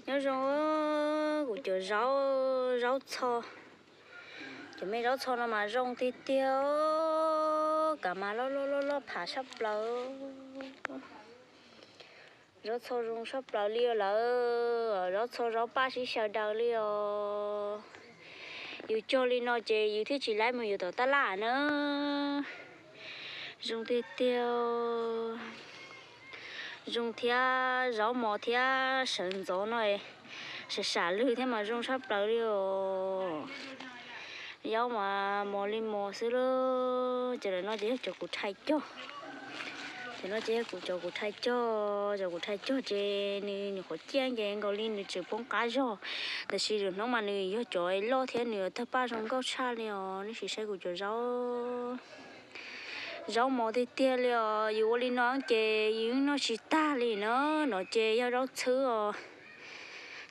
Nyob zoo, kuv cov zaub, zaub txho, cov me zaub txho no mas zoo tiag tiag, kav mas loj loj loj loj phav saj plaws. Zaub txho zoo saj plaws li os lawm, zaub txho zaub paj sib xyaw daws li os. Yus cog li no ces yus thiaj tsis laib mus yuav tom tab laj na. Zoo tiag tiag. Zoo thiab, zaub mos thiab sawv ntxov no, sam sam lwg thiab mas zoo saj plaws li os. Zaub mas mos li mos xwb lauj. Ces lawm no ces yog cov kuv rhais cog. Ces no ces yog kuv cov kuv rhais cog, cov kuv rhais cog ces nws nyuam qhuav ciaj nkaus li nws tseem poob qab zog, tab sis lwm hnub mas nws yog cov loj thiab nws tawg paj zoo nkauj tshaj li os. Nej sim saib kuv cov zaub, zaub mos tiag tiag li os. Yus ua li no ces yus noj tsis tag li na. No ces yog zaub txhwb os.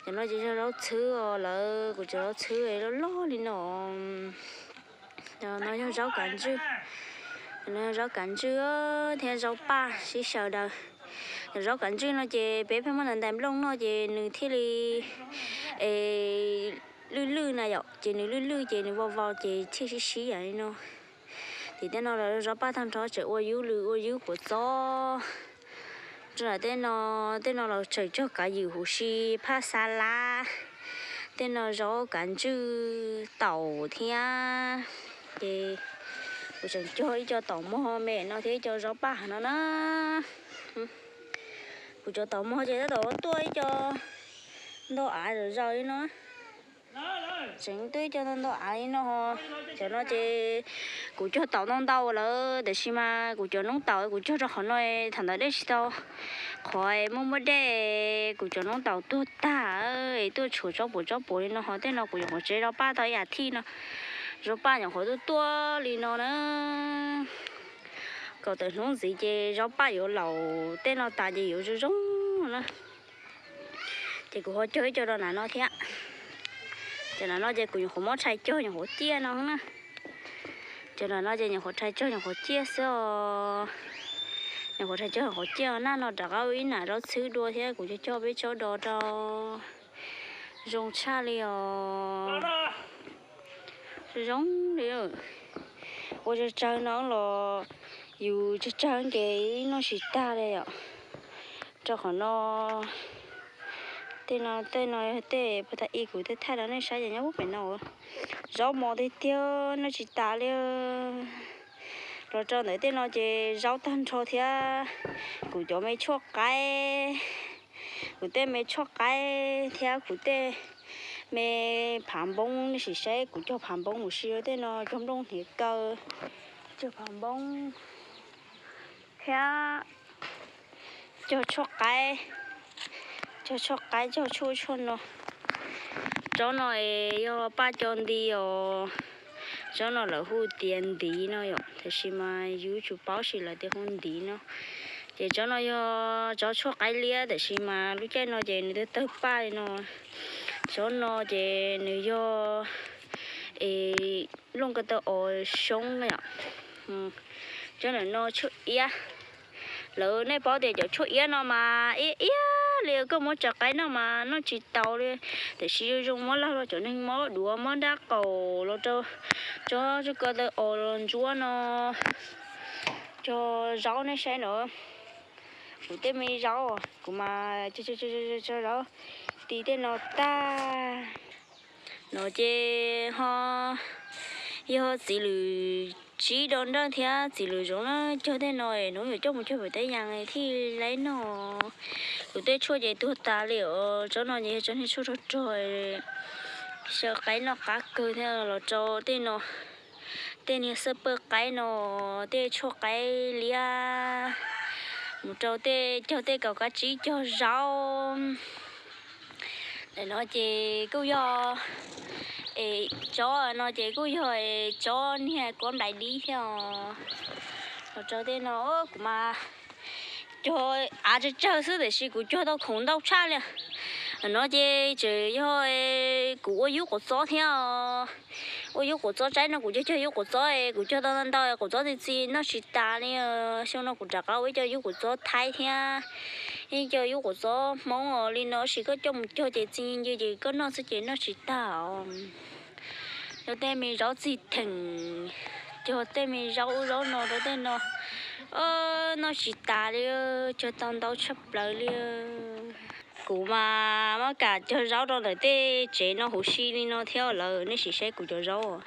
Cov no ces yog zaub txhwb os lawm, kuv cov zaub txhwb loj loj li no. No yog zaub kav ntswj, no yog zaub kav ntswj thiab zaub paj sib xyaw daws. Zaub kav ntswj no ces peb pheej muab ntais nplooj noj ces nws thiaj li lwj lwj na yom, ces nws lwj lwj ces nws vau vau ces thiaj sib sib yam li no. Tim tej no los zaub paj tag nrho tseem ua yub lws ua yub kuav txob. Tej no, tej no los tseem cog kav ywm huv si phaj xa lab. Tej no zaub kav ntswj taum thiab. Ces kuv tseem cog ib co taum mog me no thiab ib co zaub paj no na. Kuv cov taum mog ces tab tom tuaj ib co ntau av zom zaws li no. Tseem tuaj ib co ntau ntau av li no. Cov no ces kuv cog taum ntau ntau lawm, tiam sis mas kuv cov noob taum kuv cog rau qhov no thaum ntawd dej tsis tau, qhov muaj muaj dej, kuv cov noob taum tuag tag, tuaj tshuav tsob puas tsob puas li no. Ho tej no kuv nyuam qhuav tsev zaub paj tau ib as thiv no, zaub paj nyuam qhuav tuaj tuaj li no na. Kaum tawm hnub ntxiv ces zaub paj yuav laus tej no tas ces yuav zoo zoo na. Ces kuv ho cog ib co rau nram no thiab. Cov nram no ces kuv nyuam qhuav muab rhais cog nyuam qhuav ciaj no na. Cov nram no ces nyuam qhuav rhais cog nyuam qhuav ciaj xwb os. Nyuam qhuav rhais cog nyuam qhuav ciaj, nag no rov qab ua ib nam zaub txhwb dua thiab kuv cog cog peb tsob dos rau. Zoo tshaj li os. Zoo zoo li. Ua tsawg tsawg no los yus tsawg tsawg ces noj tsis tag li yom. Rau qhov no, tej no tej no yog tej puag ta ib kuv tej thaij rau nej saib ces nyob pem no. Zaub mos tiag tiag noj tsis tas li. Los rau ntawm tej no ces zaub tag nrho thiab kuv cov me tshuaj qaib, kuv tej me tshuaj qaib thiab kuv tej me phav npoob, nej sim saib kuv cog phav npoob mus si. Tej no cog nplooj hniav kaw, cog phav npoob thiab cog tshuaj qaib, cog tshuaj qaib cog tshuaj tshuaj no. Tsob no es yog paj co nti os. Tsob no lawv hu tias ntiv no yom, tiam sis mas yus tsis paub sis lawv tias hu ntiv no. Ces tsob no yog tsob tshuaj qaib liab, tiam sis mas lub caij no ces nws twb tawg paj li no. Tsob no ces nws yog es nplooj ko taw os xyoob yom. Tsob ntawm no tshuaj iab. Lawv nej paub tias cov tshuaj iab no mas iab iab li, koj muab tsav qaib noj mas noj tsis taus li. Tiam sis zoo zoo muab laug rau cov neeg mob duav mob nrab qaum los rau tsob tshuaj ko taw os los ntsuab no. Cog zaub nej saib no, kuv tej me zaub kuv mas cog zaub ti tej no tag. No ces ho yog txiv lwm tsib do nraj thiab txiv lwm zoov na, cog tej no hnub yuav coj mus cog pem teb yas thiaj laib noj. Kuv tej tshuaj ces tuag tas li os. Tsob no ces yog tsob niag tshuaj rog rog, xyaw qaib noj qab kawg thiab los rau tej no, tej niag xab pawg qaib no, tej tshuaj qaib liab, mus rau tej cog tej kaus kab tsib cog zaub. Ntawm no ces kuj yog, es tsob no ces kuj yog tsob niag kuab nplais dib thiab os. Los rau tej no kuv mas cog av tsawg tsawg xwb tiam sis kuv cog tau khoom ntau tshaj li. Ntawm no ces tseem yog kuv ua yub quav txob thiab os. Ua yub quav txob, tsaib no kuv cog cog yub quav txob, kuv cog tau ntau ntau quav txob txi txi noj tsis tas li. Xyoo no kuv rov qab ua ib co yub quav txob thaib thiab Yeej cog yuav quav txob Hmoob os li no, tab sis koj coj mus cog ces txi ncw ces koj noj xwb ces noj tsis tag os. Cog tej me zaub txig theem, cog tej me zaub ub zaub no rau tej no, noj tsis tas li, cog tau ntau tshaj plaws li. Kuv mas muab kam cog zaub rau ntawm tej tsev no huv si li no thiab lawm, nej sim saib kuv cov zaub.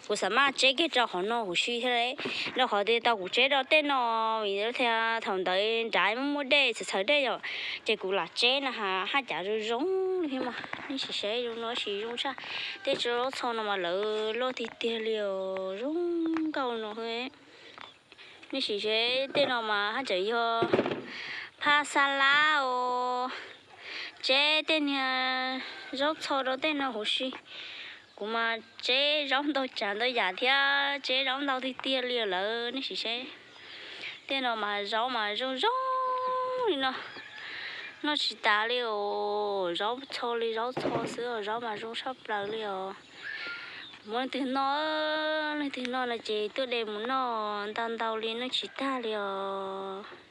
Kuv xav mas tseb kiag rau qhov no huv si thiab, rau qhov tias tau kuv tseb rau tej no, vim tias thaum ntawd nrad muaj muaj dej, txhawv txhawv dej yom, ces kuv lam tseb no haj cas zoo zoo li thiab mas. Nej sim saib zoo no sis zoo tshaj. Tej tsob zaub txho no mas lawv loj tiag tiag li os, zoo nkauj no. Nej sim saib tej no mas haj tseem yog phaj xab lab os. Tseb tej niag zaub txho rau tej no huv si. Kuv mas tseb zaub ntau tsav ntau yam thiab, tseb zaub ntau tiag tiag li lawm, nej sim saib. Tej no mas zaub mas zoo zoo li no, noj tsis tas li os, zaub txho li zaub txho xwb os, zaub mas zoo tshaj plaws li os. Muab leej twg noj, leej twg noj no ces tuaj de mus noj ntau ntau li, noj tsis tag li os.